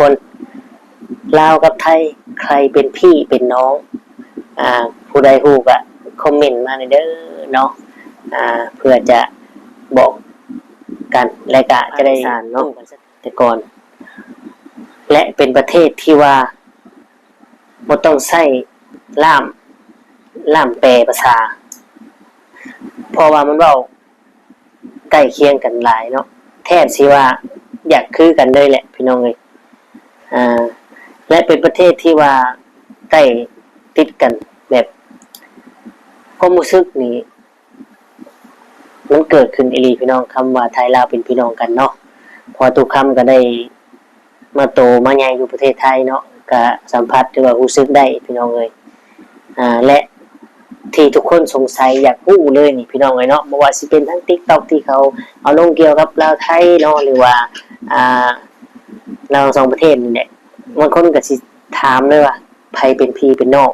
ຄົນ ລາວກັບໄທ ໃຜເປັນພີ່ເປັນນ້ອງ? ອ່າ ຜູ້ໃດຮູ້ກໍຄອມເມັນມາແດ່ເດີເນາະ ອ່າ ເພື່ອຈະບອກກັນ ແລະກະຈະໄດ້ ສານເນາະ ແຕ່ກ່ອນ ແລະເປັນປະເທດທີ່ວ່າບໍ່ຕ້ອງໃຊ້ລ່າມ ລ່າມແປພາສາ ເພາະວ່າມັນເວົ້າ ໃກ້ຄຽງກັນຫຼາຍເນາະ ແທບຊິວ່າຢາກຄືກັນເລີຍແຫຼະພີ່ນ້ອງເອີຍ ອ່າ ແລະເປັນປະເທດທີ່ວ່າໃກ້ຕິດກັນ ແບບຄວາມຮູ້ສຶກນີ້ ມັນເກີດຂຶ້ນອີ່ຫຼີພີ່ນ້ອງ ຄຳວ່າໄທລາວເປັນພີ່ນ້ອງກັນເນາະ ເພາະວ່າຕຸຄຳກໍໄດ້ ມາໂຕມາໃຫຍ່ຢູ່ປະເທດໄທເນາະ ກະສຳຜັດ ຫຼືວ່າຮູ້ສຶກໄດ້ພີ່ນ້ອງເອີຍ ອ່າ ແລະທີ່ທຸກຄົນສົງໄສຢາກຮູ້ເລີຍນີ້ພີ່ນ້ອງເອີຍເນາະ ບໍ່ວ່າຊິເປັນທາງ TikTok ທີ່ເຂົາເອົາລົງກ່ຽວກັບລາວໄທເນາະ ຫຼືວ່າ ອ່າ ລາວສອງປະເທດນີ້ແຫຼະ ບາງຄົນກໍຊິຖາມເລີຍວ່າ ໃຜເປັນພີ່ເປັນນ້ອງ?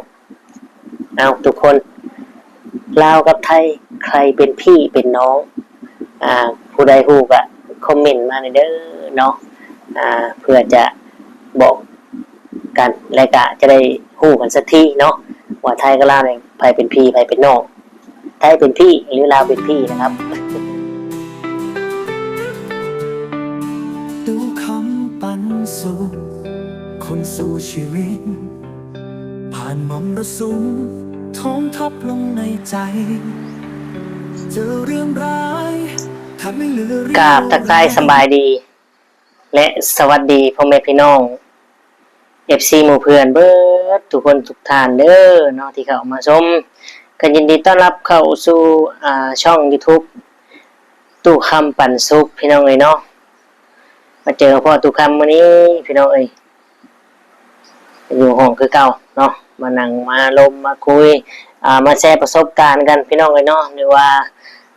ເອົາ ທຸກຄົນ ລາວກັບໄທ ໃຜເປັນພີ່ເປັນນ້ອງ? ອ່າ ຜູ້ໃດຮູ້ກໍຄອມເມັນມາແດ່ເດີເນາະ ອ່າ ເພື່ອຈະບອກກັນ ແລະກະຈະໄດ້ຮູ້ກັນສັກທີເນາະ ວ່າໄທກັບລາວນີ້ ໃຜເປັນພີ່ ໃຜເປັນນ້ອງ? ໄທເປັນພີ່ ຫຼືລາວເປັນພີ່ນະຄັບ? ຕູ້ຄຳປັນສຸກ ຄົນສູ້ຊີວິດ ຜ່ານມໍມລະສຸມ ທ້ອງທັບລົງໃນໃຈ ເຈີເລື່ອງຮ້າຍ ຖ້າໄມ່ເຫຼືອ ກາບທັກທາຍສະບາຍດີ ແລະ ສະຫວັດດີພໍ່ແມ່ພີ່ນ້ອງ ເອັຟຊີ ໝູ່ເພື່ອນເບິດທຸກຄົນທຸກທ່ານເດີເນາະ ທີ່ເຂົ້າມາຊົມ ກໍຍິນດີຕ້ອນຮັບເຂົ້າສູ່ ອ່າ ຊ່ອງ YouTube ຕູ້ຄຳປັນສຸກ ພີ່ນ້ອງເອີຍເນາະ ມາເຈີພໍ້ຕູ້ຄຳມື້ນີ້ພີ່ນ້ອງເອີຍ ຢູ່ຫ້ອງຄືເກົ່າເນາະ ມານັ່ງມາລົມມາຄຸຍ ອ່າ ມາແຊປະສົບການກັນພີ່ນ້ອງເອີຍເນາະ ຫຼືວ່າ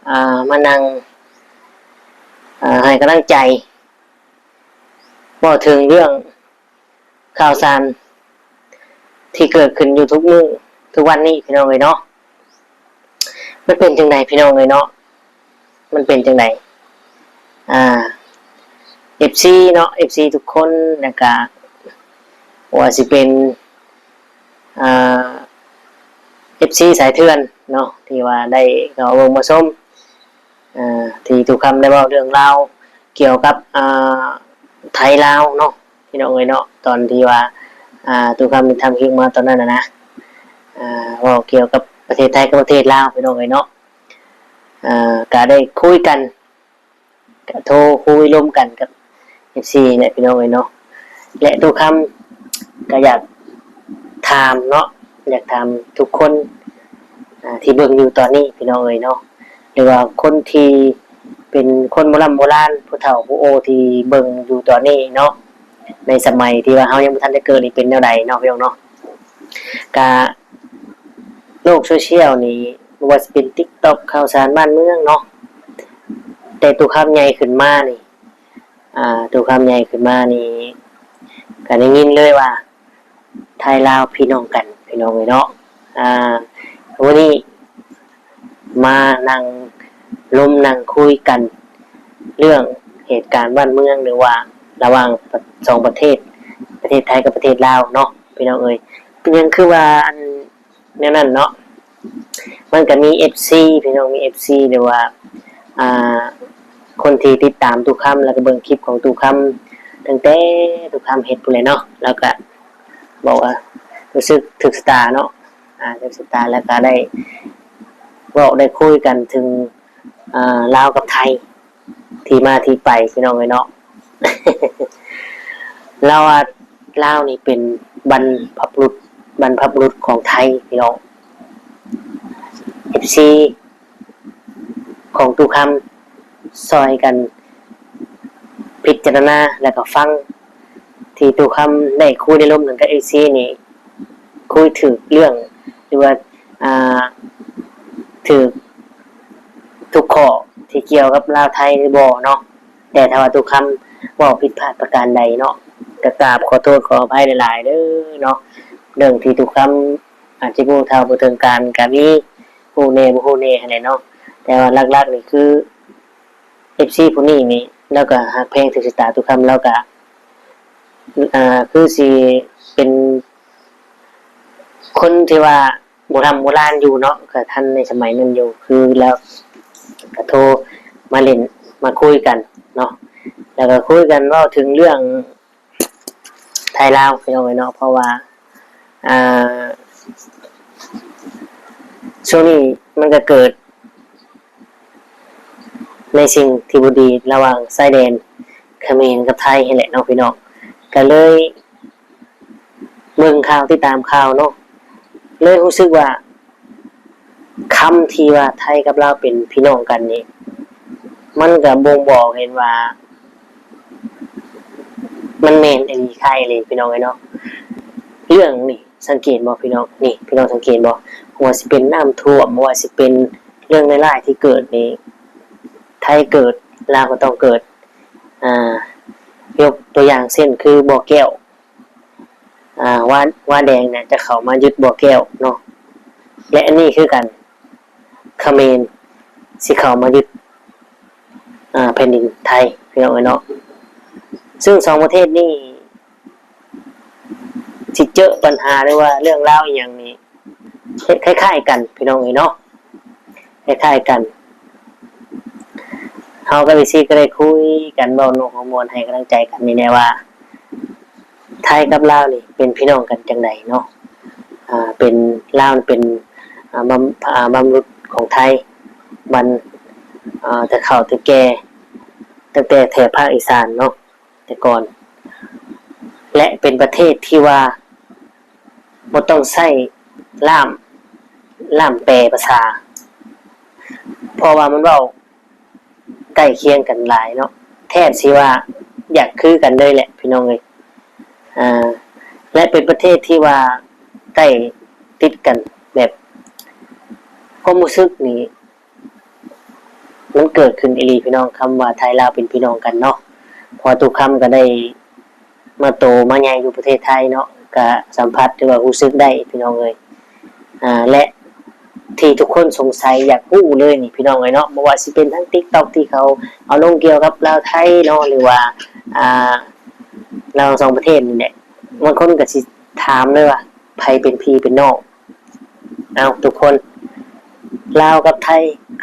ອ່າ ມານັ່ງ ອ່າ ໃຫ້ກຳລັງໃຈ ເວົ້າເຖິງເລື່ອງຂ່າວສານທີ່ເກີດຂຶ້ນຢູ່ທຸກມື້ທຸກວັນນີ້ພີ່ນ້ອງເອີຍເນາະ ມັນເປັນຈັ່ງໃດພີ່ນ້ອງເອີຍເນາະ ມັນເປັນຈັ່ງໃດ ອ່າ ເອັຟຊີ ເນາະ ເອັຟຊີ ທຸກຄົນ ແລ້ວກະບໍ່ວ່າຊິເປັນ ອ່າ ເອັຟຊີ ສາຍເຖື່ອນເນາະ ທີ່ວ່າໄດ້ເຂົ້າມາເບິ່ງມາຊົມ ອ່າ ທີ່ຕູ້ຄຳໄດ້ເວົ້າເລື່ອງລາວກ່ຽວກັບ ອ່າ ໄທລາວເນາະ ພີ່ນ້ອງເອີຍເນາະ ຕອນທີ່ວ່າ ອ່າ ຕູ້ຄຳໄດ້ທຳຄລິບມາຕອນນັ້ນນະ ອ່າ ເວົ້າກ່ຽວກັບປະເທດໄທກັບປະເທດລາວ ພີ່ນ້ອງເອີຍເນາະ ອ່າ ກະໄດ້ຄຸຍກັນ ກະໂທຄຸຍລົມກັນກັບ ເອັຟຊີ ນີ້ແຫຼະ ພີ່ນ້ອງເອີຍເນາະ ແລະ ຕູ້ຄຳກະຢາກຖາມເນາະ ຢາກຖາມທຸກຄົນ ອ່າ ທີ່ເບິ່ງຢູ່ຕອນນີ້ ພີ່ນ້ອງເອີຍເນາະ ຫຼືວ່າຄົນທີ່ເປັນຄົນໂບລານໂບລານ ຜູ້ເຖົ້າຜູ້ໂອທີ່ເບິ່ງຢູ່ຕອນນີ້ເນາະ ໃນສະໄໝທີ່ວ່າເຮົາຍັງບໍ່ທັນໄດ້ເກີດນີ້ ເປັນແນວໃດເນາະ ພີ່ນ້ອງເນາະ ກະໂລກໂຊຊຽວນີ້ ບໍ່ວ່າຊິເປັນ TikTok ຂ່າວສານບ້ານເມືອງເນາະ ແຕ່ຕູ້ຄຳໃຫຍ່ຂຶ້ນມານີ້ ອ່າ ຕູ້ຄຳໃຫຍ່ຂຶ້ນມານີ້ ກະໄດ້ຍິນເລີຍວ່າ ໄທລາວພີ່ນ້ອງກັນ ພີ່ນ້ອງເອີຍເນາະ ອ່າ ມື້ນີ້ມານັ່ງລົມນັ່ງຄຸຍກັນ ເລື່ອງເຫດການບ້ານເມືອງ ຫຼືວ່າລະຫວ່າງສອງປະເທດ ປະເທດໄທກັບປະເທດລາວເນາະ ພີ່ນ້ອງເອີຍ ເປັນຫຍັງຄືວ່າ ອັນ ແນວນັ້ນເນາະ ມັນກະມີເອັຟຊີ ພີ່ນ້ອງ ມີເອັຟຊີ ຫຼືວ່າ ອ່າ ຄົນທີ່ຕິດຕາມຕູ້ຄຳ ແລ້ວກະເບິ່ງຄລິບຂອງຕູ້ຄຳ ຕັ້ງແຕ່ຕູ້ຄຳເຮັດພຸ້ນແຫຼະເນາະ ແລ້ວກະບອກວ່າ ຮູ້ສຶກຖືກຊະຕາເນາະ ອ່າ ຖືກຊະຕາ ແລ້ວກະໄດ້ເວົ້າໄດ້ຄຸຍກັນເຖິງ ອ່າ ລາວກັບໄທ ທີ່ມາທີ່ໄປ ພີ່ນ້ອງເອີຍເນາະ ລາວວ່າ ລາວນີ້ເປັນບັນພະບຸລຸດ ບັນພະບຸລຸດຂອງໄທ ພີ່ນ້ອງ ເອັຟຊີ ຂອງຕູ້ຄຳ ຊ່ອຍກັນພິຈາລະນາ ແລ້ວກະຟັງ ທີ່ຕູ້ຄຳໄດ້ຄຸຍໄດ້ລົມກັນກັບເອັຟຊີນີ້ ຄຸຍຖືກເລື່ອງ ຫຼືວ່າ ອ່າ ຖືກທຸກຂໍ້ທີ່ກ່ຽວກັບລາວໄທຫຼືບໍ່ເນາະ ແຕ່ຖ້າວ່າຕູ້ຄຳເວົ້າຜິດພາດປະການໃດເນາະ ກະກາບຂໍໂທດຂໍອະໄພຫຼາຍໆເດີເນາະ ເລື່ອງທີ່ຕູ້ຄຳອາດຈະບໍ່ເທົ່າບໍ່ເຖິງການກະມີ ຮູ້ແດ່ບໍ່ຮູ້ແດ່ຫັ້ນແຫຼະເນາະ ແຕ່ວ່າຫຼັກໆນີ້ຄື ເອັຟຊີ ຜູ້ນີ້ນີ້ ລາວກະຮັກແພງຖືກຊະຕາຕູ້ຄຳ ລາວກະ ອ່າ ຄືຊິເປັນຄົນທີ່ວ່າໂບຮຳໂບລານຢູ່ເນາະ ກໍທັນໃນສະໄໝນັ້ນຢູ່ ຄືແລ້ວກໍໂທມາຫຼິ້ນມາຄຸຍກັນເນາະ ແລ້ວກໍຄຸຍກັນເວົ້າເຖິງເລື່ອງໄທລາວ ພີ່ນ້ອງເອີຍເນາະ ເພາະວ່າ ອ່າ ຊ່ວງນີ້ມັນກໍເກີດ ໃນສິ່ງທີ່ບໍ່ດີລະຫວ່າງຊາຍແດນຂະເໝນກັບໄທຫັ້ນແຫຼະເນາະພີ່ນ້ອງ ກະເລີຍເບິ່ງຂ່າວ ຕິດຕາມຂ່າວເນາະ ເລີຍຮູ້ສຶກວ່າຄຳທີ່ວ່າໄທກັບລາວເປັນພີ່ນ້ອງກັນນີ້ ມັນກະບົ່ງບອກເຫັນວ່າ ມັນແມ່ນອີ່ຫຼີ ຄ້າຍອີ່ຫຼີພີ່ນ້ອງເອີຍເນາະ ເລື່ອງນີ້ ສັງເກດບໍ່ພີ່ນ້ອງ? ນີ້ ພີ່ນ້ອງສັງເກດບໍ່? ບໍ່ວ່າຊິເປັນນ້ຳຖ້ວມ ບໍ່ວ່າຊິເປັນເລື່ອງຮ້າຍໆທີ່ເກີດນີ້ ໄທເກີດ ລາວກໍຕ້ອງເກີດ ອ່າ ຍົກຕົວຢ່າງເຊັ່ນ ຄືບໍ່ແກ້ວ ອ່າ ວາ ວາແດງນະຈະເຂົ້າມາຍຶດບໍ່ແກ້ວເນາະ ແລະ ອັນນີ້ຄືກັນ ຂະເໝນຊິເຂົ້າມາຍຶດ ອ່າ ແຜ່ນດິນໄທ ພີ່ນ້ອງເອີຍເນາະ ຊຶ່ງສອງປະເທດນີ້ ຊິເຈີບັນຫາ ຫຼືວ່າເລື່ອງລາວອີ່ຫຍັງນີ້ ເຮັດຄ້າຍໆກັນພີ່ນ້ອງເອີຍເນາະ ຄ້າຍໆກັນ ເຮົາກັບເອັຟຊີກໍໄດ້ຄຸຍກັນເວົ້ານົວຫົວມ່ວນໃຫ້ກຳລັງໃຈກັນນີ້ແຫຼະວ່າ ໄທກັບລາວນີ້ເປັນພີ່ນ້ອງກັນຈັ່ງໃດເນາະ ອ່າ ເປັນ ລາວເປັນ ອ່າ ບັມ ອ່າ ບັມລຸດຂອງໄທ ບັນ ອ່າ ແຕ່ເຖົ້າແຕ່ແກ່ ຕັ້ງແຕ່ແຖບພາກອີສານເນາະ ແຕ່ກ່ອນ ແລະ ເປັນປະເທດທີ່ວ່າບໍ່ຕ້ອງໃຊ້ລ່າມ ລ່າມແປພາສາ ເພາະວ່າມັນເວົ້າໃກ້ຄຽງກັນຫຼາຍເນາະ ແທບຊິວ່າຢາກຄືກັນເລີຍແຫຼະພີ່ນ້ອງເອີຍ ອ່າ ແລະ ເປັນປະເທດທີ່ວ່າໃກ້ຕິດກັນ ແບບຄວາມຮູ້ສຶກນີ້ ມັນເກີດຂຶ້ນອີ່ຫຼີພີ່ນ້ອງ ຄຳວ່າໄທລາວເປັນພີ່ນ້ອງກັນເນາະ ເພາະວ່າຕຸຄຳກໍໄດ້ມາໂຕມາໃຫຍ່ຢູ່ປະເທດໄທເນາະ ກະສຳຜັດ ຫຼືວ່າຮູ້ສຶກໄດ້ພີ່ນ້ອງເອີຍ ອ່າ ແລະ ທີ່ທຸກຄົນສົງໄສຢາກຮູ້ເລີຍນີ້ພີ່ນ້ອງເອີຍເນາະ ບໍ່ວ່າຊິເປັນທາງຕິກຕັອກທີ່ເຂົາເອົາລົງກ່ຽວກັບລາວໄທເນາະ ຫຼືວ່າ ອ່າ ລາວທັງສອງປະເທດນີ້ແຫຼະ ບາງຄົນກໍຊິຖາມເລີຍວ່າ ໃຜເປັນພີ່ເປັນນ້ອງ? ເອົາ ທຸກຄົນ ລາວກັບໄທ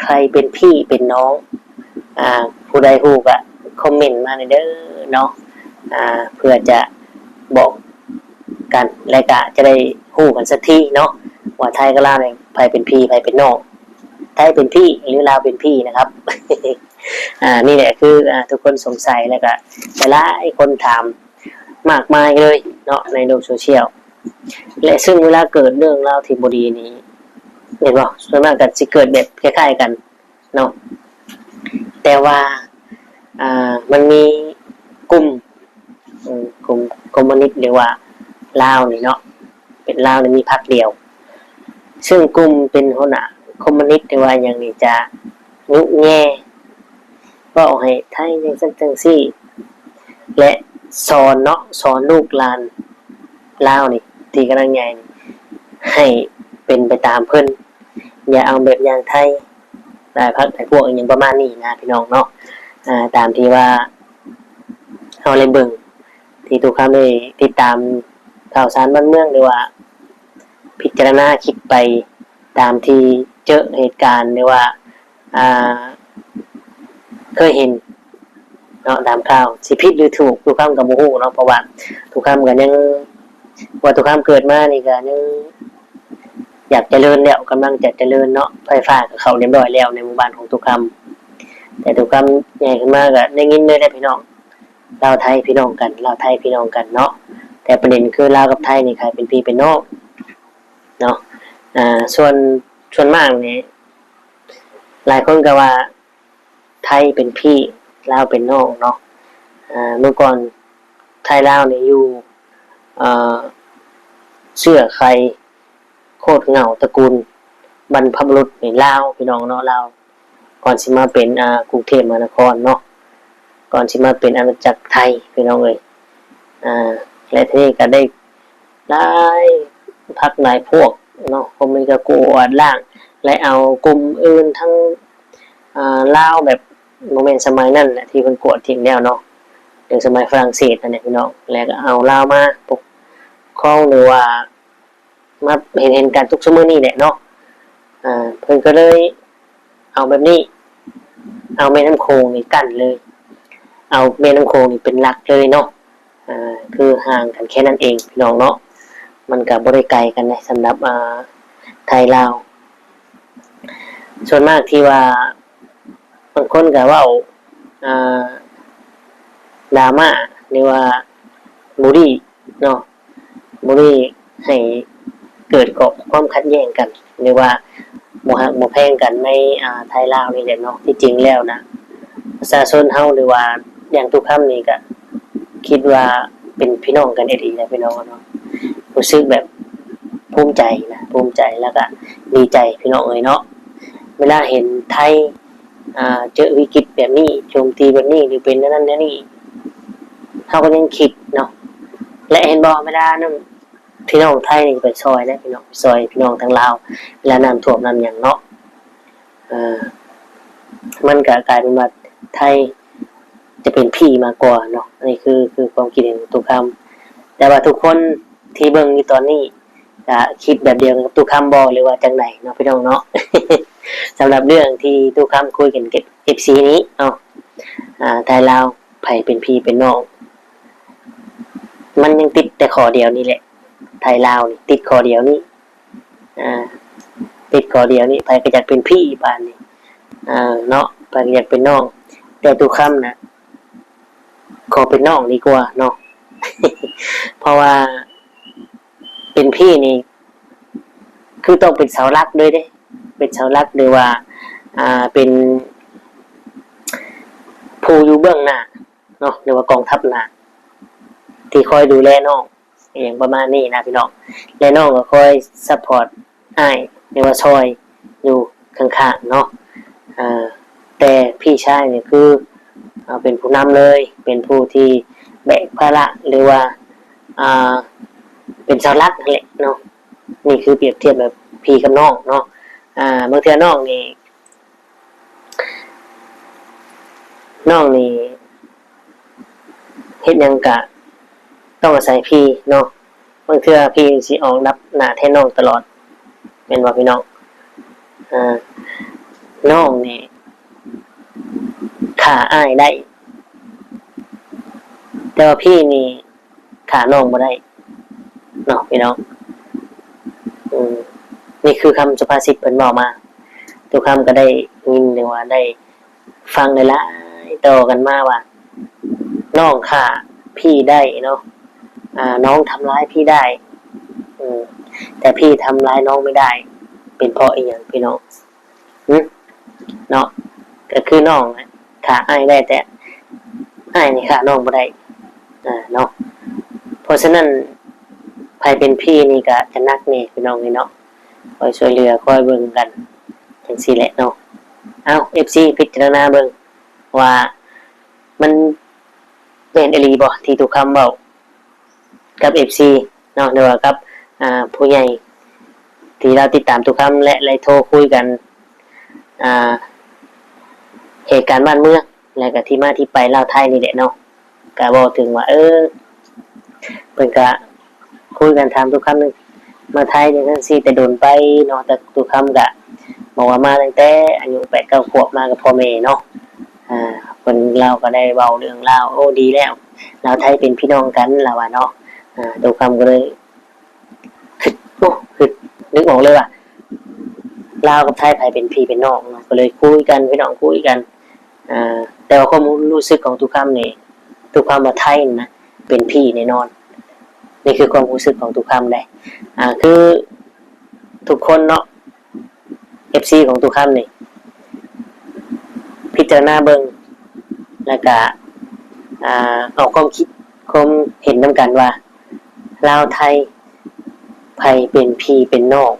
ໃຜເປັນພີ່ເປັນນ້ອງ? ອ່າ ຜູ້ໃດຮູ້ກະຄອມເມັນມາແດ່ເດີເນາະ ອ່າ ເພື່ອຈະບອກກັນ ແລະກະຈະໄດ້ຮູ້ກັນສັກທີເນາະ ວ່າໄທກັບລາວນີ້ ໃຜເປັນພີ່ໃຜເປັນນ້ອງ? ໄທເປັນພີ່ ຫຼືລາວເປັນພີ່ນະຄັບ? ອ່າ ນີ້ແຫຼະຄື ອ່າ ທຸກຄົນສົງໄສ ແລະກະຫຼາຍໆຄົນຖາມມາກມາຍເລີຍເນາະ ໃນໂລກໂຊຊຽວ ແລະ ຊຶ່ງເວລາເກີດເລື່ອງລາວທີ່ບໍ່ດີນີ້ ແມ່ນບໍ່? ສ່ວນມາກກໍຊິເກີດແບບຄ້າຍໆກັນເນາະ ແຕ່ວ່າ ອ່າ ມັນມີກຸ່ມ ເອີ ກຸ່ມຄອມມູນິດ ຫຼືວ່າລາວນີ້ເນາະ ເປັນລາວນີ້ມີພັກດຽວ ຊຶ່ງກຸ່ມເປັນຫົວໜ້າຄອມມູນິດ ຫຼືວ່າຫຍັງນີ້ ຈະຍຸແຍ່ ເວົ້າໃຫ້ໄທຈັ່ງຊັ້ນຈັ່ງຊີ້ ແລະ ສອນເນາະ ສອນລູກຫຼານລາວນີ້ ທີ່ກຳລັງໃຫຍ່ນີ້ ໃຫ້ເປັນໄປຕາມເພິ່ນ ຢ່າເອົາແບບຢ່າງໄທ ຫຼາຍພັກຫຼາຍພວກ ອີ່ຫຍັງປະມານນີ້ນະພີ່ນ້ອງເນາະ ອ່າ ຕາມທີ່ວ່າເຮົາໄດ້ເບິ່ງ ທີ່ຕຸຄຳໄດ້ຕິດຕາມຂ່າວສານບ້ານເມືອງ ຫຼືວ່າພິຈາລະນາຄລິບໄປຕາມທີ່ເຈີເຫດການ ຫຼືວ່າ ອ່າ ເຄີຍເຫັນເນາະ ຕາມຂ່າວ ຊິຜິດຫຼືຖືກ ຕຸຄຳກໍບໍ່ຮູ້ເນາະ ເພາະວ່າຕຸຄຳກໍຍັງ ເພາະວ່າຕຸຄຳເກີດມານີ້ກໍຍັງຢາກຈະເລີນແລ້ວ ກຳລັງຈະຈະເລີນເນາະ ໄຟຟ້າກໍເຂົ້າຮຽບຮ້ອຍແລ້ວໃນໝູ່ບ້ານຂອງຕຸຄຳ ແຕ່ຕຸຄຳໃຫຍ່ຂຶ້ນມາກໍໄດ້ຍິນເລີຍແຫຼະພີ່ນ້ອງ ລາວໄທພີ່ນ້ອງກັນ ລາວໄທພີ່ນ້ອງກັນເນາະ ແຕ່ປະເດັນຄືລາວກັບໄທນີ້ກາຍເປັນພີ່ເປັນນ້ອງເນາະ ອ່າ ສ່ວນ ສ່ວນມາກນີ້ ຫຼາຍຄົນກໍວ່າໄທເປັນພີ່ ລາວເປັນນ້ອງເນາະ ອ່າ ເມື່ອກ່ອນໄທລາວນີ້ຢູ່ ເອີ ເຊື້ອໄຄໂຄດເຫງົ້າຕະກູນບັນພະບຸລຸດນີ້ລາວ ພີ່ນ້ອງເນາະ ລາວ ກ່ອນຊິມາເປັນ ອ່າ ກຸງເທບມະຫານະຄອນເນາະ ກ່ອນຊິມາເປັນອານາຈັກໄທ ພີ່ນ້ອງເອີຍ ອ່າ ແລະ ທີນີ້ກໍໄດ້ ຫຼາຍພັກຫຼາຍພວກເນາະ ຄອມມູນິດກໍກວາດລ້າງ ແລະ ເອົາກຸ່ມອື່ນທັງ ອ່າ ລາວແບບ ບໍ່ແມ່ນສະໄໝນັ້ນແຫຼະ ທີ່ເພິ່ນກວາດຖິ້ມແລ້ວເນາະ ເລື່ອງສະໄໝຝຣັ່ງເສດຫັ້ນແຫຼະພີ່ນ້ອງ ແລ້ວກໍເອົາລາວມາປົກຄອງ ຫຼືວ່າມາເຮັດ ເຮັດການທຸກຊຸມື້ນີ້ແຫຼະເນາະ. ເພິ່ນກໍເລີຍເອົາແບບນີ້ ເອົາແມ່ນ້ຳໂຂງນີ້ກັ້ນເລີຍ ເອົາແມ່ນ້ຳໂຂງນີ້ເປັນຫຼັກເລີຍເນາະ. ຄືຫ່າງກັນແຄ່ນັ້ນເອງພີ່ນ້ອງເນາະ ມັນກໍບໍ່ໄດ້ໄກກັນເດ້ ສຳລັບໄທລາວ. ສ່ວນມາກທີ່ວ່າບາງຄົນກໍເວົ້າດຣາມາ ຫຼືວ່າບູລີເນາະ ບໍ່ໄດ້ໃຫ້ເກີດຄວາມຂັດແຍ່ງກັນ ຫຼືວ່າບໍ່ຮັກບໍ່ແພງກັນໃນໄທລາວນີ້ແຫຼະເນາະ. ທີ່ຈິງແລ້ວນະ ປະຊາຊົນເຮົາ ຫຼືວ່າຢ່າງຕຸຄຳນີ້ກະຄິດວ່າເປັນພີ່ນ້ອງກັນອີ່ຫຼີນະພີ່ນ້ອງເນາະ. ຮູ້ສຶກແບບພູມໃຈນະ ພູມໃຈ ແລ້ວກະດີໃຈພີ່ນ້ອງເອີຍເນາະ. ເວລາເຫັນໄທ ເຈີວິກິດແບບນີ້ ໂຈມຕີແບບນີ້ ຫຼືເປັນແນວນັ້ນແນວນີ້ ເຮົາກໍຍັງຄິດເນາະ. ແລະເຫັນບໍ່ ເວລານັ້ນ ພີ່ນ້ອງໄທນີ້ໄປຊ່ອຍເດ້ພີ່ນ້ອງ ໄປຊ່ອຍພີ່ນ້ອງທາງລາວ ເວລານ້ຳຖ້ວມນ້ຳຫຍັງເນາະ. ມັນກະກາຍເປັນວ່າໄທຈະເປັນຜີມາກກວ່າເນາະ. ອັນນີ້ຄື ຄືຄວາມຄິດເຫັນຂອງຕຸຄຳ ແຕ່ວ່າທຸກຄົນທີ່ເບິ່ງຢູ່ຕອນນີ້ ກະຄິດແບບດຽວກັບຕຸຄຳບໍ່ ຫຼືວ່າຈັ່ງໃດເນາະ ພີ່ນ້ອງເນາະ. ສຳລັບເລື່ອງທີ່ຕຸຄຳຄຸຍກັນກັບເອັຟຊີນີ້ເນາະ ໄທລາວ ໃຜເປັນພີ່ເປັນນ້ອງ ມັນຍັງຕິດແຕ່ຂໍ້ດຽວນີ້ແຫຼະ. ໄທລາວນີ້ຕິດຂໍ້ດຽວນີ້ ຕິດຂໍ້ດຽວນີ້ ໃຜກໍຢາກເປັນພີ່ບາດນີ້ເນາະ ໃຜກໍຢາກເປັນນ້ອງ. ແຕ່ຕຸຄຳນະ ຂໍເປັນນ້ອງດີກວ່າເນາະ ເພາະວ່າເປັນພີ່ນີ້ ຄືຕ້ອງເປັນເສົາຫຼັກເລີຍເດ້ ເປັນເສົາຫຼັກ ຫຼືວ່າເປັນຜູ້ຢູ່ເບື້ອງໜ້າເນາະ ຫຼືວ່າກອງທັບໜ້າ ທີ່ຄອຍດູແລນ້ອງ ອີ່ຫຍັງປະມານນີ້ນະພີ່ນ້ອງ. ແລະນ້ອງກໍຄອຍຊັບພອດອ້າຍ ຫຼືວ່າຊ່ອຍຢູ່ຂ້າງໆເນາະ. ແຕ່ພີ່ຊາຍນີ້ຄືເປັນຜູ້ນຳເລີຍ ເປັນຜູ້ທີ່ແບກພາລະ ຫຼືວ່າເປັນເສົາຫຼັກຫັ້ນແຫຼະເນາະ. ນີ້ຄືປຽບທຽບແບບພີ່ກັບນ້ອງເນາະ. ບາງເທື່ອນ້ອງນີ້ ນ້ອງນີ້ເຮັດຫຍັງກະຕ້ອງອາໄສພີ່ເນາະ. ບາງເທື່ອພີ່ຊິອອກຮັບໜ້າແທນນ້ອງຕະຫຼອດ ແມ່ນບໍ່ພີ່ນ້ອງ? ນ້ອງນີ້ຂ້າອ້າຍໄດ້ ແຕ່ວ່າພີ່ນີ້ຂ້ານ້ອງບໍ່ໄດ້ເນາະພີ່ນ້ອງ. ນີ້ຄືຄຳສຸພາສິດເພິ່ນເວົ້າມາ ຕຸຄຳກໍໄດ້ຍິນ ຫຼືວ່າໄດ້ ຟັງຫຼາຍໆຕໍ່ກັນມາວ່າ ນ້ອງຂ້າພີ່ໄດ້ເນາະ ນ້ອງທຳຮ້າຍພີ່ໄດ້ ແຕ່ພີ່ທຳຮ້າຍນ້ອງໄມ່ໄດ້ ເປັນເພາະອີ່ຫຍັງພີ່ນ້ອງ? ຫື ເນາະ ກໍຄືນ້ອງຂ້າອ້າຍໄດ້ ແຕ່ອ້າຍນີ້ຂ້ານ້ອງບໍ່ໄດ້ເນາະ. ເພາະສະນັ້ນ ໃຜເປັນພີ່ນີ້ກໍຈະໜັກແດ່ພີ່ນ້ອງເອີຍເນາະ. ຄອຍຊ່ວຍເຫຼືອ ຄອຍເບິ່ງກັນ ຈັ່ງຊີ້ແຫຼະເນາະ. ເອົາ ເອັຟຊີ ພິຈາລະນາເບິ່ງວ່າມັນແມ່ນອີ່ຫຼີບໍ່ ທີ່ຕຸຄຳເວົ້າກັບເອັຟຊີເນາະ ຫຼືວ່າກັບ ອ່າ ຜູ້ໃຫຍ່ທີ່ລາວຕິດຕາມຕຸຄຳ ແລະ ໄດ້ໂທຄຸຍກັນ ອ່າ ເຫດການບ້ານເມືອງ ແລະ ກະທີ່ມາທີ່ໄປລາວໄທນີ້ແຫຼະເນາະ. ກະເວົ້າເຖິງວ່າ ເອີ ເພິ່ນກະຄຸຍກັນ ຖາມຕຸຄຳ ມາໄທຈັ່ງຊັ້ນຊີ້ແຕ່ດົນໄປເນາະ. ແຕ່ຕຸຄຳກະບອກວ່າມາຕັ້ງແຕ່ອາຍຸແປດເກົ້າຂວບ ມາກັບພໍ່ແມ່ເນາະ. ອ່າ ເພິ່ນ ລາວກະໄດ້ເວົ້າເລື່ອງລາວ ໂອ້ ດີແລ້ວ ລາວໄທເປັນພີ່ນ້ອງກັນ ລາວວ່າເນາະ. ຕຸຄຳກໍເລີຍ ຄຶດ ໂອ້ ຄຶດນຶກອອກເລີຍວ່າ ລາວກັບໄທໃຜເປັນພີ່ເປັນນ້ອງເນາະ. ກໍເລີຍຄຸຍກັນ ພີ່ນ້ອງ ຄຸຍກັນ ອ່າ ແຕ່ວ່າຄວາມຮູ້ສຶກຂອງຕຸຄຳນີ້ ຕຸຄຳວ່າໄທນະເປັນພີ່ແນ່ນອນ. ນີ້ຄືຄວາມຮູ້ສຶກຂອງຕຸຄຳເດ້. ອ່າ ຄືທຸກຄົນເນາະ ເອັຟຊີຂອງຕຸຄຳນີ້ ພິຈາລະນາເບິ່ງ ແລ້ວກະ ອ່າ ອອກຄວາມຄິດຄວາມເຫັນນຳກັນວ່າ ລາວໄທໃຜເປັນພີ່ເປັນນ້ອງ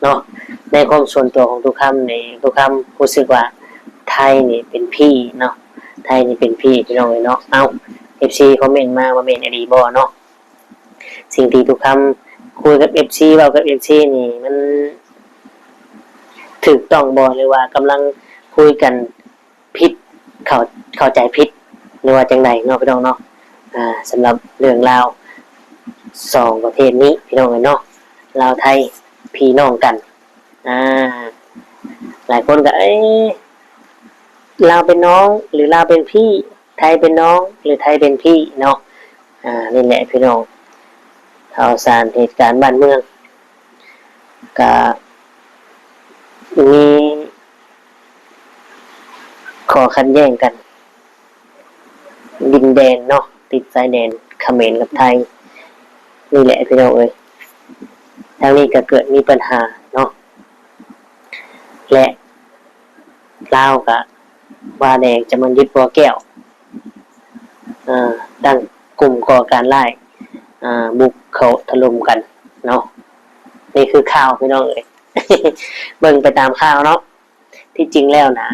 ເນາະ. ໃນຄວາມສ່ວນຕົວຂອງຕຸຄຳນີ້ ຕຸຄຳຮູ້ສຶກວ່າໄທນີ້ເປັນພີ່ເນາະ ໄທນີ້ເປັນພີ່ ພີ່ນ້ອງເອີຍເນາະ. ເອົ້າ ເອັຟຊີຄອມເມັນມາວ່າແມ່ນອີ່ຫຼີບໍ່ເນາະ. ສິ່ງທີ່ຕຸຄຳຄຸຍກັບເອັຟຊີ ເວົ້າກັບເອັຟຊີນີ້ ມັນຖືກຕ້ອງບໍ່ ຫຼືວ່າກຳລັງຄຸຍກັນຜິດ ເຂົ້າ ເຂົ້າໃຈຜິດ ຫຼືວ່າຈັ່ງໃດເນາະພີ່ນ້ອງເນາະ. ອ່າ ສຳລັບເລື່ອງລາວສອງປະເທດນີ້ພີ່ນ້ອງເອີຍເນາະ, ລາວໄທພີ່ນ້ອງກັນ. ອ່າ ຫຼາຍຄົນກໍ ເອີ ລາວເປັນນ້ອງ ຫຼື ລາວເປັນພີ່, ໄທເປັນນ້ອງ ຫຼື ໄທເປັນພີ່ເນາະ. ອ່າ ນີ້ແຫຼະພີ່ນ້ອງ, ຂ່າວສານເຫດການບ້ານເມືອງ ກະມີຂໍ້ຂັດແຍ້ງກັນ ດິນແດນເນາະ, ຕິດຊາຍແດນຂະເໝນກັບໄທນີ້ແຫຼະພີ່ນ້ອງເອີຍ. ທາງນີ້ກະເກີດມີບັນຫາເນາະ ແລະ ລາວກະວ່າແດ່ຈະມາຍຶດບໍ່ແກ້ວ, ເອີ ຕັ້ງກຸ່ມກໍ່ການຮ້າຍ ອ່າ ບຸກເຂົ້າຖະຫຼົ່ມກັນເນາະ. ນີ້ຄືຂ່າວພີ່ນ້ອງເອີຍ, ເບິ່ງໄປຕາມຂ່າວເນາະ. ທີ່ຈິງແລ້ວນະ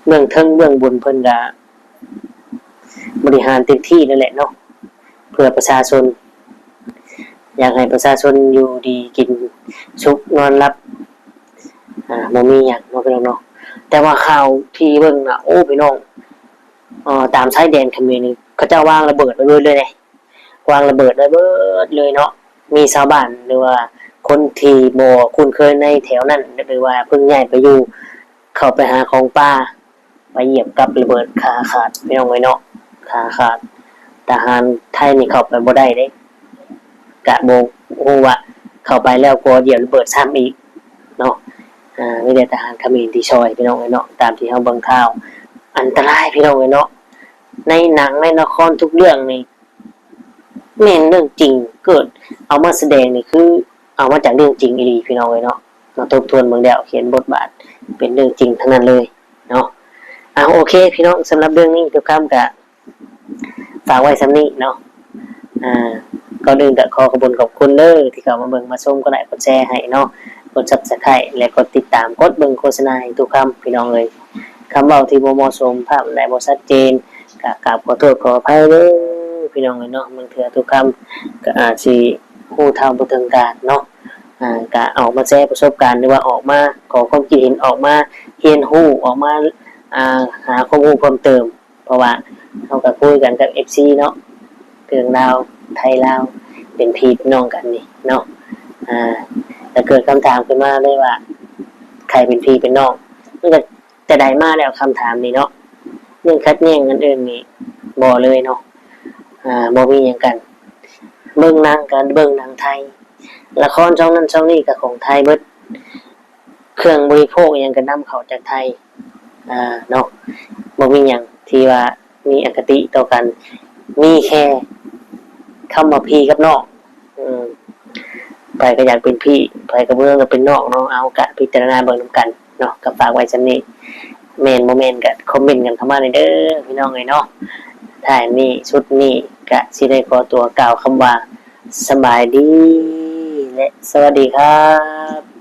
ເບື້ອງເທິງເບື້ອງບົນເພິ່ນກະບໍລິຫານເຕັມທີ່ແລ້ວແຫຼະເນາະ ເພື່ອປະຊາຊົນ, ຢາກໃຫ້ປະຊາຊົນຢູ່ດີກິນສຸກນອນຫຼັບ ອ່າ ບໍ່ມີຫຍັງເນາະພີ່ນ້ອງເນາະ. ແຕ່ວ່າຂ່າວທີ່ເບິ່ງນະ ໂອ້ ພີ່ນ້ອງ, ເອີ ຕາມຊາຍແດນຂະເໝນນີ້ ເຂົາເຈົ້າວາງລະເບີດໄວ້ເບິດເລີຍເດ້, ວາງລະເບີດໄວ້ເບິດເລີຍເນາະ. ມີຊາວບ້ານ ຫຼືວ່າຄົນທີ່ບໍ່ຄຸ້ນເຄີຍໃນແຖວນັ້ນ ຫຼືວ່າເພິ່ງຍ້າຍໄປຢູ່ ເຂົ້າໄປຫາຂອງປ່າ ໄປຢຽບກັບລະເບີດ ຂາຂາດພີ່ນ້ອງເອີຍເນາະ, ຂາຂາດ. ທະຫານໄທນີ້ເຂົ້າໄປບໍ່ໄດ້ເດ້, ກະບໍ່ຮູ້ວ່າເຂົ້າໄປແລ້ວກໍຢຽບລະເບີດຊ້ຳອີກເນາະ. ອ່າ ມີແຕ່ທະຫານຂະເໝນທີ່ຊ່ອຍພີ່ນ້ອງເອີຍເນາະ, ຕາມທີ່ເຮົາເບິ່ງຂ່າວ. ອັນຕະລາຍພີ່ນ້ອງເອີຍເນາະ, ໃນໜັງໃນລະຄອນທຸກເລື່ອງນີ້ ແມ່ນເລື່ອງຈິງ, ເກີດເອົາມາສະແດງນີ້ຄືເອົາມາຈາກເລື່ອງຈິງອີ່ຫຼີພີ່ນ້ອງເອີຍເນາະ. ມາທົບທວນເບິ່ງແລ້ວ ຂຽນບົດບາດເປັນເລື່ອງຈິງທັງນັ້ນເລີຍເນາະ. ເອົາ ໂອເຄພີ່ນ້ອງ, ສຳລັບເລື່ອງນີ້ ທຸກຄຳກະຝາກໄວ້ສ່ຳນີ້ເນາະ. ອ່າ ກ່ອນອື່ນກະຂໍຂອບຄຸນຂອບຄຸນເດີ ທີ່ເຂົ້າມາເບິ່ງມາຊົມ, ກົດໄລກ໌ກົດແຊໃຫ້ເນາະ, ກົດ Subscribe ແລະ ກົດຕິດຕາມ, ກົດເບິ່ງໂຄສະນາໃຫ້ທຸກຄຳ ພີ່ນ້ອງເອີຍ. ຄຳເວົ້າທີ່ບໍ່ເໝາະສົມ, ພາບອັນໃດບໍ່ຊັດເຈນ ກະກາບຂໍໂທດຂໍອະໄພເດີພີ່ນ້ອງເອີຍເນາະ. ບາງເທື່ອທຸກຄຳກະອາດຊິຮູ້ເທົ່າບໍ່ເຖິງການເນາະ, ອາ ກະອອກມາແຊປະສົບການ ຫຼືວ່າອອກມາຂໍຄວາມຄິດເຫັນ, ອອກມາຮຽນຮູ້, ອອກມາ ອາ ຫາຄວາມຮູ້ເພີ່ມເຕີມ. ເພາະວ່າເຮົາກະຄຸຍກັນກັບເອັຟຊີເນາະ, ເລື່ອງລາວໄທລາວເປັນພີ່ເປັນນ້ອງກັນນີ້ເນາະ. ອາ ກະເກີດຄຳຖາມຂຶ້ນມາເລີຍວ່າ ໃຜເປັນພີ່ເປັນນ້ອງ? ມັນກະ ແຕ່ໃດມາແລ້ວຄຳຖາມນີ້ເນາະ, ເລື່ອງຂັດແຍ່ງອັນອື່ນນີ້ບໍ່ເລີຍເນາະ, ອ່າ ບໍ່ມີຫຍັງກັນ. ເບິ່ງໜັງກະເບິ່ງໜັງໄທ, ລະຄອນຊ່ອງນັ້ນຊ່ອງນີ້ກະຂອງໄທເບິດ, ເຄື່ອງບໍລິໂພກອີ່ຫຍັງກະນຳເຂົ້າຈາກໄທ ອ່າ ເນາະ. ບໍ່ມີຫຍັງທີ່ວ່າມີອະຄະຕິຕໍ່ກັນ, ມີແຄ່ຄຳວ່າພີ່ກັບນ້ອງ. ອືມ ໃຜກໍຢາກເປັນພີ່, ໃຜກໍບໍ່ຢາກເປັນນ້ອງເນາະ. ເອົາ ກະພິຈາລະນາເບິ່ງນຳກັນເນາະ, ກໍຝາກໄວ້ສ່ຳນີ້. ແມ່ນບໍ່ແມ່ນກໍຄອມເມັນກັນເຂົ້າມາແດ່ເດີພີ່ນ້ອງເອີຍເນາະ. ທ້າຍນີ້ສຸດນີ້ກະຊິໄດ້ຂໍຕົວກ່າວຄຳວ່າ ສະບາຍດີ ແລະ ສະຫວັດດີຄັບ.